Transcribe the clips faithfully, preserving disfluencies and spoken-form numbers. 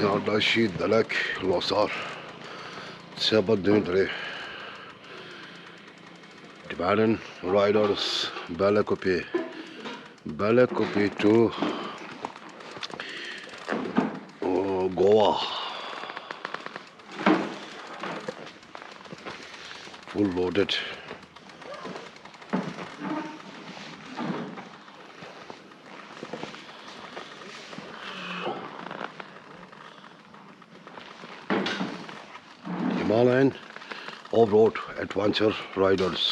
ཡང་བཀྲ་ཤིས་བདེ་ལེགས། ལོ་གསར་ཚེས་པ་བདུན་དེ་རེད། Tibetan Riders Bale Kupe, Bale Kupe to, uh, Goa. Full loaded. Himalayan off-road adventure riders.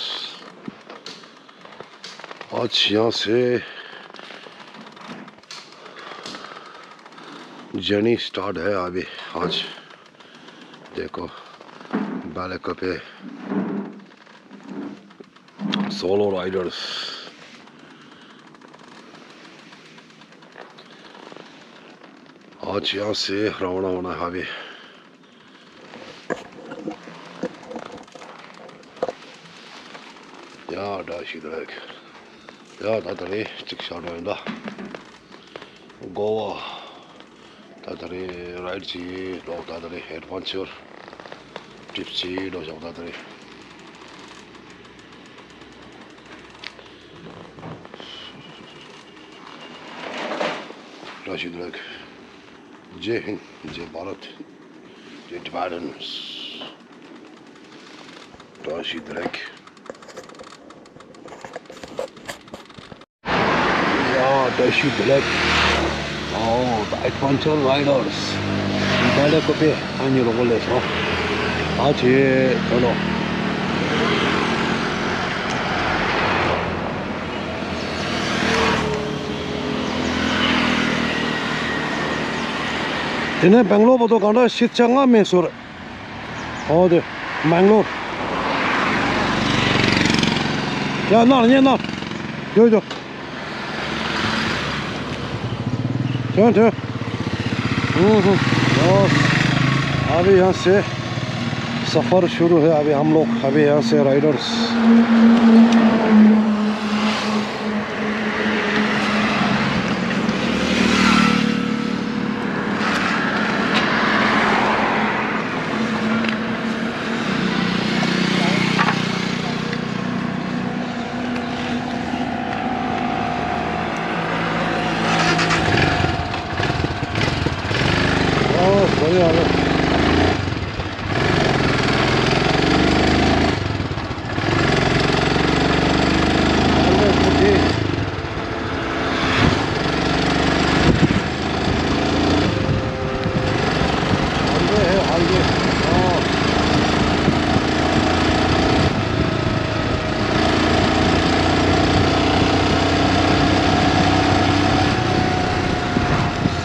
आज यहाँ से journey start है अभी। आज देखो, Bale Kupe solo riders। आज यहाँ से रवाना होना है अभी। ཡ། བཀྲ་ཤིས་བདེ་ལེགས། ཡ། ད་ད་རེས་གཅིག་བཞག་འགྲོ་ཡིན་ད། གོ་བ། ད་ད་རེས་རའིཌ་ཅིག་འགྲོ། ད་ད་རེས་ཨེཌ་ཝེན་ཅར་ཊི་རིབ་ཅིག་འགྲོ་བཞག་ད་ད་རེས། བཀྲ་ཤིས་བདེ་ལེགས། Jai Hind, Jai Bharat, Jai Tibetans. བཀྲ་ཤིས་བདེ་ལེགས། ཡ། བཀྲ་ཤིས་བདེ་ལེགས། ཨོ། ད་ཨེཌ་ཝེན་ཅར་རའི་ཌར་སི། Bale Kupe ཨ་ནི་རོགས་ལས་སོ། ཨ་ཅེ་ཨ་ལོ། དེ་ནས་སྦེང་ལོར་བར་དུ་གང་འདྲ་ཞིག་ཆ་ང་མེད་ཟེར། ཨོ་དེ། མེང་ལོར། ཡ། ནར་ཉེ་ནར། ཡོ་ཡོ། ཐོན་ཐོན། हम्म, हम्म। और अभी यहाँ से सफ़र शुरू है। अभी हम लोग, अभी यहाँ से राइडर्स।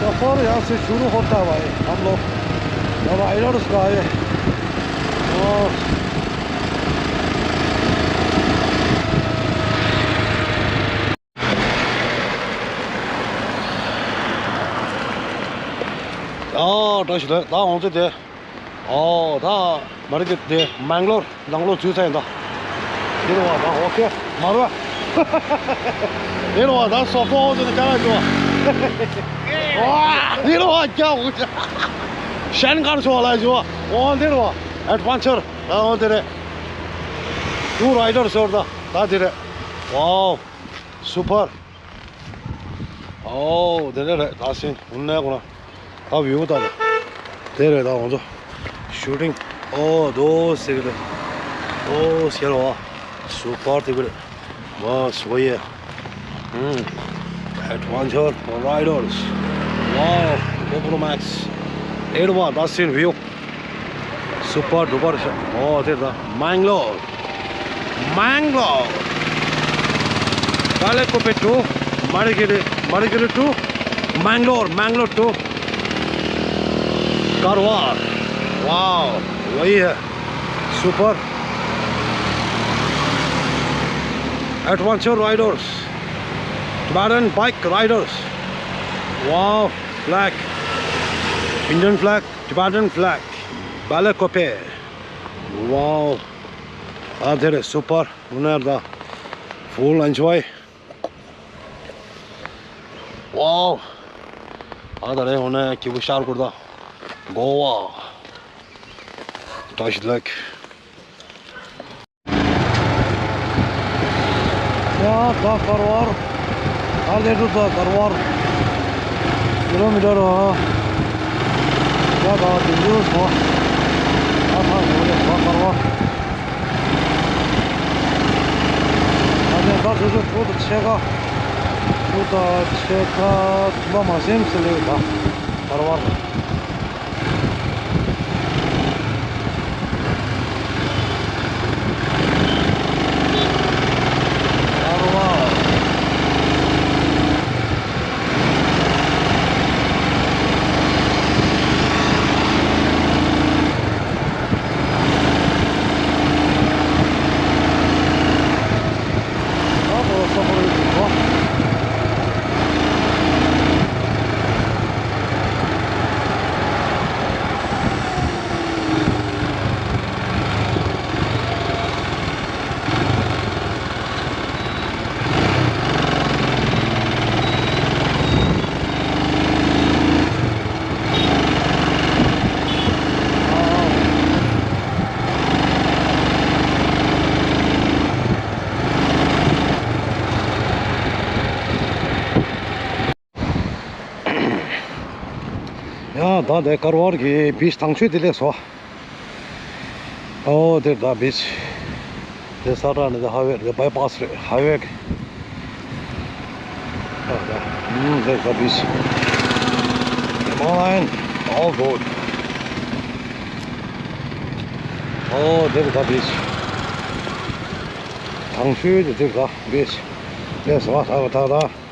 सफर यहाँ से शुरू होता है भाई, हम लोग अब राइडर्स का है। और ཨ། བཀྲ་ཤིས་བདེ་ལེགས། ད་ང་ཚོ་དེ། ཨོ། ད་མ་རི་ཀི་དེ་མེང་ལོར་ནང་ལོགས་འཛུལ་ཚར་ཡིན་ད། འདི་རུ་བ་ད། ཨོ་ཁེ། མ་རུ་བ། འདི་རུ་བ་ད་སོ་ཕོ་འོ་དེ་ནས་ཅ་ལག་འགྲོ་བ། ཨོ། འདི་རུ་བ་རྒྱ་འོ། ཤན་ཀར་ཚོ་ལ་འགྲོ་བ། ཨོ་འདི་རུ་བ་ཨེཌ་ཝེན་ཅར། ཨོ་དེ་རེད། ཊུ་རའི་ཌར་ཟེར་ད། ད་དེ་རེད། ཝའོ། སུ་པར། ཨོ་དེ་འདྲ་རེད། ད་སེམས་འུ་ནས་གོ་ན། ད་བིའུ་ད་རེད། དེ་རེད། ད་ང་ཚོ་ཤུ་ཊིང་། ཨོ་དོ་ཟེར་གི་རེད། ཨོ་ཟེར་བ། སུ་པར་དེ་གི་རེད། ཝ་སོ་ཡེ། ཨུམ། ཨེཌ་ཝེན་ཅར་རའི་ཌར་སི། ཝའོ། གོ་པྲོ་མེག་སི། ཨེ་རེད་བ། ད་སེམས་བིའུ། སུ་པར་ཌུ་པར་ཤ། ཨོ་དེ་ད། མེང་ལོར། Mangalore, Bale Kupe to Margiri, Margiri to Mangalore, Mangalore to Karwar. Wow, वही है, super adventure riders, Tibetan bike riders. Wow, flag, Indian flag, Tibetan flag, Bale Kupe. Wow. ཨ་དེ་རེད། སུ་པར། འུ་ནར་ད། Full enjoy. Wow. ཨ་ད་རེ་འུ་ནར་ཁྱི་བུ་ཤར་ཀུར་ད། Goa. Tashi Lake. ཡ་ད་ཀ་ར་ཝར། ད་ལེ་ཏུ་ད་ཀ་ར་ཝར། ཀི་ལོ་མི་ཊར། ཡ་ད་དེ་ཚོ་སོ། ད་ཐག་ཉེ་བོ་ལས་ད་ཀ་ར་ཝར། ད་ནས་ད་ཚོ་ཚོ་ཕྲུ་གུ་ཆེ་ཁ། ཕྲུ་གུ་ཆེ་ཁ་ཐུམ་པ་མ་སེམས་སུ་ལེ་ད་ཀ་ར་ཝར། ཡང་ད་ལྟའི་ཀ་ར་ཝར་གྱི་བིཆ་དང་ཆོས་དེ་ལེགས་སོ། ཨོ་དེར་ད་བིཆ། དེ་ས་ཁྲ་ནི་ད་ཧ་ཝེ་རེད། བའི་པཱ་སི་རེད། ཧ་ཝེ་གི། ཨོ་ད་ཨུམ་དེར་ད་བིཆ། Himalayan off road. ཨོ་དེར་ད་བིཆ། དང་ཆོས་དེ་དེར་ད་བིཆ། ལེགས་སོ། ད་ད་ད།